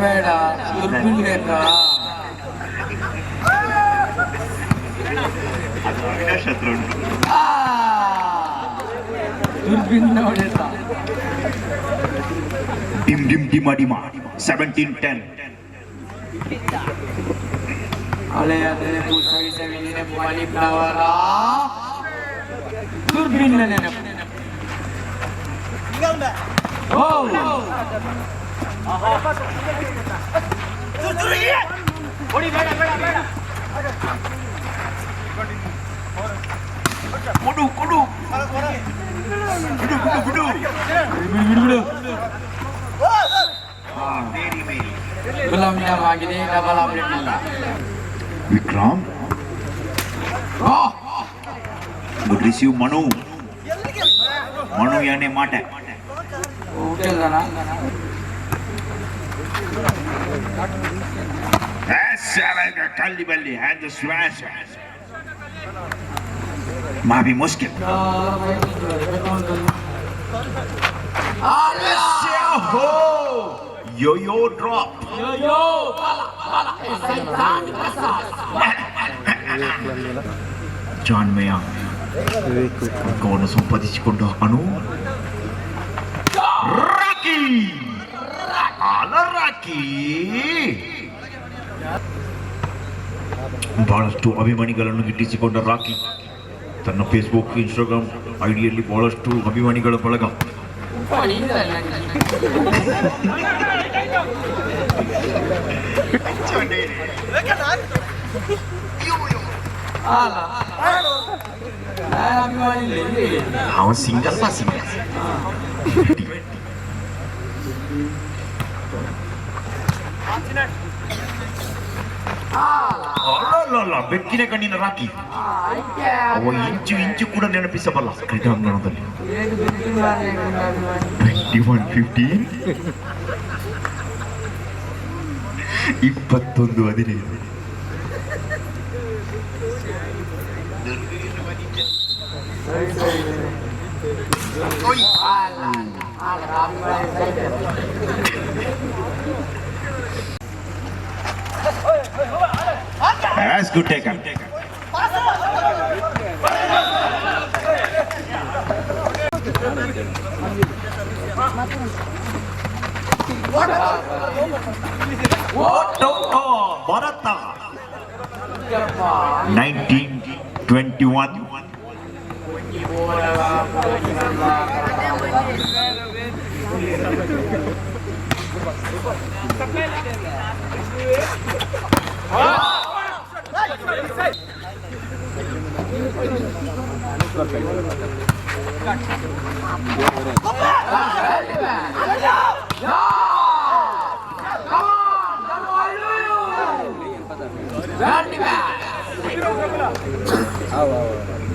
ಬೇಡ ದುರ್ಬಿನ್. ಅದು ಅವಿನಾಶ್ ಹತ್ರ ಉಂಟು. ದುರ್ಬಿನ್ ಹೊಡೆತ. ಡಿಮ್ ಡಿಮ್ ಡಿಮ ಡಿಮ, 17-10. ಹಳೆಯ ನೆನಪು, ಸವಿ ಸವಿ ನೆನಪು, ಮಣಿಪ್ನವರ ದುರ್ಬಿನ್ನ ನೆನಪು. ಓ. ಕೊಡು ಕೊಡು, ಬಿಡು ಬಿಡು ಬಿಡು. ಬಿಡು ಬಿಡು ಬಿಡು. ಗುಲಾಬ್ ಜಾಮ್ ಆಗಿದೆ, ಡಬಲ್ ಆಮ್ಲೆಟ್ ಇಲ್ಲ. ವಿಕ್ರಮ್. ಓ. Good receive. Manu, Manu ಯಾನೆ ಮಾಟೆ. ಓಕೆಲ್ಲನ. ಕಲ್ಲಿ ಬಲ್ಲಿ ಹ್ಯಾಂಡ್ ಸ್ಮ್ಯಾಶ್ ಮಾಬಿ ಮುಷ್ಕಿಲ್. ಹೋ, ಯೋ ಯೋ ಡ್ರಾಪ್. ಯೋ ಬಾಲ ಬಾಲ ಸೈತಾನ್ ಪ್ರಸಾದ್. ಜಾನ್ಮಯ ಅಂಕವನ್ನು ಸಂಪಾದಿಸಿಕೊಂಡ ಅನು. ರಾಕಿ ಅಲ ರಾಕಿ. ಬಹಳಷ್ಟು ಅಭಿಮಾನಿಗಳನ್ನು ಗಿಟ್ಟಿಸಿಕೊಂಡ ರಾಕಿ ತನ್ನ ಫೇಸ್ಬುಕ್, ಇನ್ಸ್ಟಾಗ್ರಾಮ್ ಐಡಿಯಲ್ಲಿ ಬಹಳಷ್ಟು ಅಭಿಮಾನಿಗಳ ಬಳಗ. ಅಲ್ಲ, ಅಭಿಮಾನಿ. ಅವನ್ ಸಿಂಗಲ್ ಸಿಂಗಲ್. ಅಲ್ಲಲ್ಲ, ಬೆಕ್ಕಿನ ಕಣ್ಣಿನ ರಾಕಿ ಅವ ಇಂಚು ಇಂಚು ಕೂಡ ನೆನಪಿಸಬಲ್ಲ ಕ್ರೀಡಾಂಗಣದಲ್ಲಿ. 21-15, 21-15. That's good taken. Bharata. 19-21.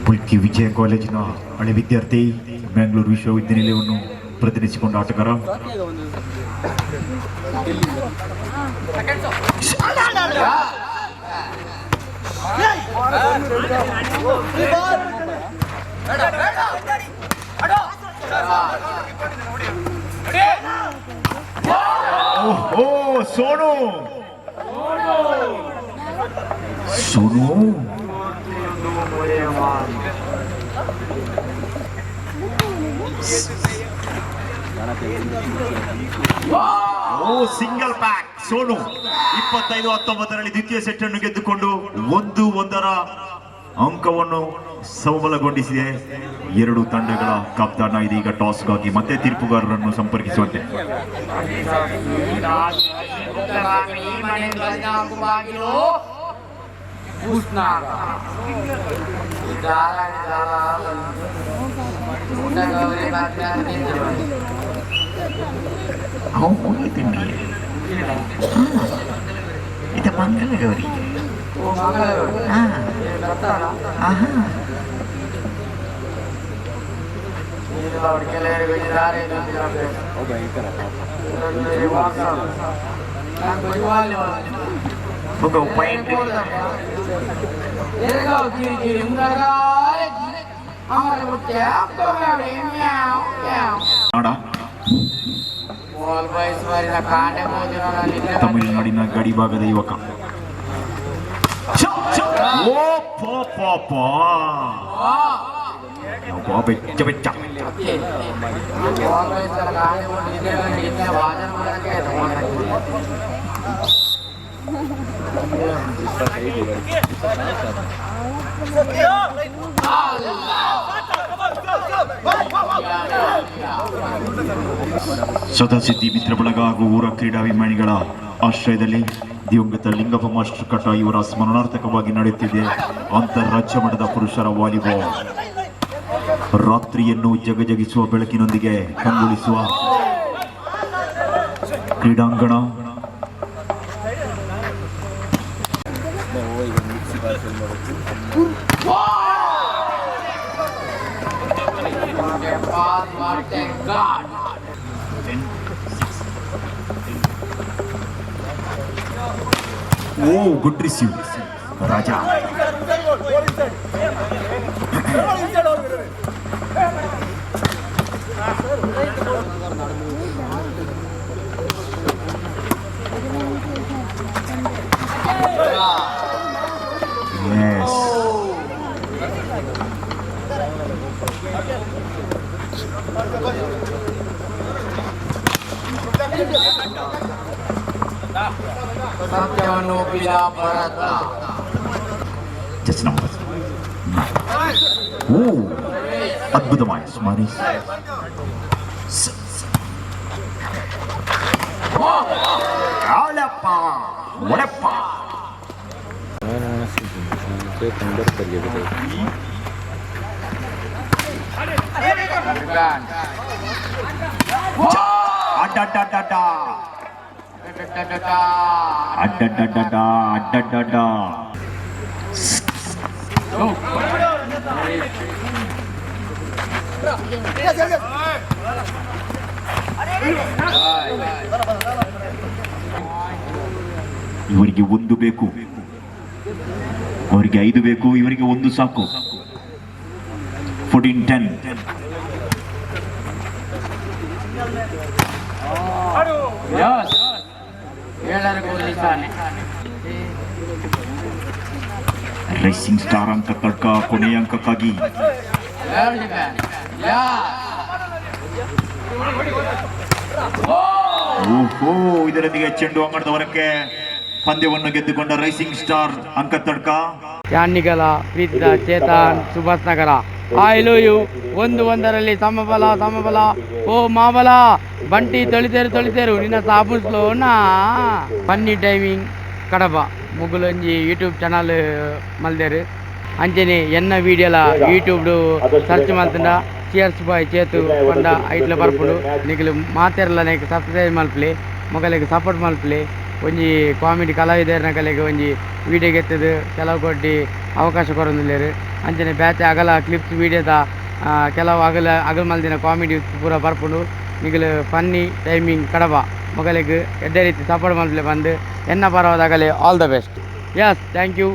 Mulki ವಿಜಯ ಕಾಲೇಜಿನ ಹಳೆ ವಿದ್ಯಾರ್ಥಿ, ಬೆಂಗಳೂರು ವಿಶ್ವವಿದ್ಯಾನಿಲಯವನ್ನು ಪ್ರತಿನಿಧಿಸಿಕೊಂಡ ಆಟಗಾರ. ಓ ಸೋನು, ಸೋನು. ಓ, ಸಿಂಗಲ್ ಪ್ಯಾಕ್ ಸೋನು. 25-19ರಲ್ಲಿ ದ್ವಿತೀಯ ಸೆಟ್ ಅನ್ನು ಗೆದ್ದುಕೊಂಡು 1-1ರ ಅಂಕವನ್ನು ಸಮಬಲಗೊಂಡಿಸಿದೆ. ಎರಡು ತಂಡಗಳ ಕಪ್ತಾನ ಇದೀಗ ಟಾಸ್ಗಾಗಿ ಮತ್ತೆ ತೀರ್ಪುಗಾರರನ್ನು ಸಂಪರ್ಕಿಸುವಂತೆ. ಇದು ಮಂಗಲಗೌರಿ. ನೋಡ. ಬಾಲ್ ಬಾಯ್ಸ್ ಬಾರಿನ ಕಾಂಡೆ ಭೋಜನ. ತಮಿಳುನಾಡಿನ ಗಡಿ ಭಾಗದ ಯುವಕ. ಓ ಪೋ ಪೋ ಪೋ. ಅಬ್ಬಾ, ಬೆಚ್ಚ ಬೆಚ್ಚ. ಬಾಲ್ ಬಾಯ್ಸ್ ಕಾಂಡೆ ಭೋಜನ ಭಾಜನ ಮಾಡಕ್ಕೆ. ಸದಾಸಿದ್ಧಿ ಮಿತ್ರ ಬಳಗ ಹಾಗೂ ಊರ ಕ್ರೀಡಾಭಿಮಾನಿಗಳ ಆಶ್ರಯದಲ್ಲಿ ದಿವಂಗತ ಲಿಂಗಪ್ಪ ಮಾಸ್ಟರ್ ಕಟ ಇವರ ಸ್ಮರಣಾರ್ಥಕವಾಗಿ ನಡೆಯುತ್ತಿದೆ ಅಂತಾರಾಜ್ಯ ಮಟ್ಟದ ಪುರುಷರ ವಾಲಿಬಾಲ್. ರಾತ್ರಿಯನ್ನು ಜಗಜಗಿಸುವ ಬೆಳಕಿನೊಂದಿಗೆ ಕಂಗೊಳಿಸುವ ಕ್ರೀಡಾಂಗಣ. Pass, what a god. Oh, good receive Raja. S. ಸತ್ಯವನ್ನು ಒಪ್ಪಿದ ಭರತ. Just number. ಓ, ಅದ್ಭುತമായ ಸುಮಾರಿ. ಆಳಪ್ಪ ಒಡಪ್ಪ. ಚೇತನ್ ಬರ್ತಾರೆ. ಬ್ಯಾನ್. ಅಡ್ಡಡ್ಡಡ್ಡ. ಅಡ್ಡಡ್ಡಡ್ಡ, ಅಡ್ಡಡ್ಡಡ್ಡ. ಇವರಿಗೆ ಒಂದು ಬೇಕು, ಅವರಿಗೆ ಐದು ಬೇಕು. ಇವರಿಗೆ ಒಂದು ಸಾಕು. 14-10. ಎಸ್, ಏಳರ ಗುರಿ 0. ರೈಸಿಂಗ್ ಸ್ಟಾರ್ ಅಂಕ ತಡ್ಕ ಕೊನೆಯ ಅಂಕಕ್ಕಾಗಿ. ವೆಲ್ ಬ್ಯಾನ್ ಯಾ. ಓಹೋ, ಇದರೊಂದಿಗೆ ಚೆಂಡು ಅಂಗಣದ ಹೊರಕ್ಕೆ. ಪಂದ್ಯವನ್ನು ಗೆದ್ದುಕೊಂಡ ರೈಸಿಂಗ್ ಸ್ಟಾರ್ ಅಂಕ ತಡ್ಕ. ಯಾನಿಗಲ ಪ್ರೀತಿದ ಚೇತನ್, ಸುಭಾಷ್ ನಗರ, I love you. 1-1ರಲ್ಲಿ ಸಮಬಲ, ಸಮಬಲ. ಓ ಮಾಬಲ ಬಂಟಿ, ತೊಳಿತೇರು ತೊಳಿತೇರು ನಿನ್ನ ಸಾಬೂನ್ಸ್ಲೋ ನಾ. ಫನ್ನಿ ಟೈಮಿಂಗ್ ಕಡಬ ಮುಗುಲೊಂಜಿ ಯೂಟ್ಯೂಬ್ ಚಾನಲ್ ಮಲ್ದೇರು. ಅಂಚನೆ ಎನ್ನ ವೀಡಿಯೋಲ ಯೂಟ್ಯೂಬ್ ಸರ್ಚ್ ಮಲ್ತಂಡ ಚಿಯರ್ಸ್ ಬಾಯ್ ಚೇತು ಪಂಡ ಐಟ್ಲ ಬರ್ಪುಂಡು. ನಿಕುಲು ಮಾತೆರ್ಲ ನೆಕ್ ಸಬ್ಸ್ಕ್ರೈಬ್ ಮಲ್ಪಲೆ, ಮೊಗಲೆಗ್ ಸಪೋರ್ಟ್ ಮಲ್ಪಲೆ. ಒಂಜಿ ಕಾಮಿಡಿ ಕಲಾವಿದರ್ನಕಲೆಗ್ ಒಂಜಿ ವೀಡಿಯೋ ಗೆತ್ತದು ಕೆಲವು ಕೊಟ್ಟಿ ಅವಕಾಶ ಕೊರೊಂದುಲ್ಲೆರ್. ಅಂಚನೆ ಬ್ಯಾಚ್ ಅಗಲ ಕ್ಲಿಪ್ಸ್ ವೀಡಿಯೋದ ಕೆಲವು ಅಗಲ ಅಗಲ್ ಮಲ್ದಿನ ಕಾಮಿಡಿ ಪೂರ ಬರ್ಪುಂಡು. ನಿಕುಲು ಫನ್ನಿ ಟೈಮಿಂಗ್ ಕಡಬ ಮೊಗಲೆಗ್ ಎಡ್ಡೆ ರೀತಿ ಸಪೋರ್ಟ್ ಮಲ್ಪಲೆ ಬಂದು ಎನ್ನ ಪರವಾದಾಗಲಿ. All the best. Yes, thank you.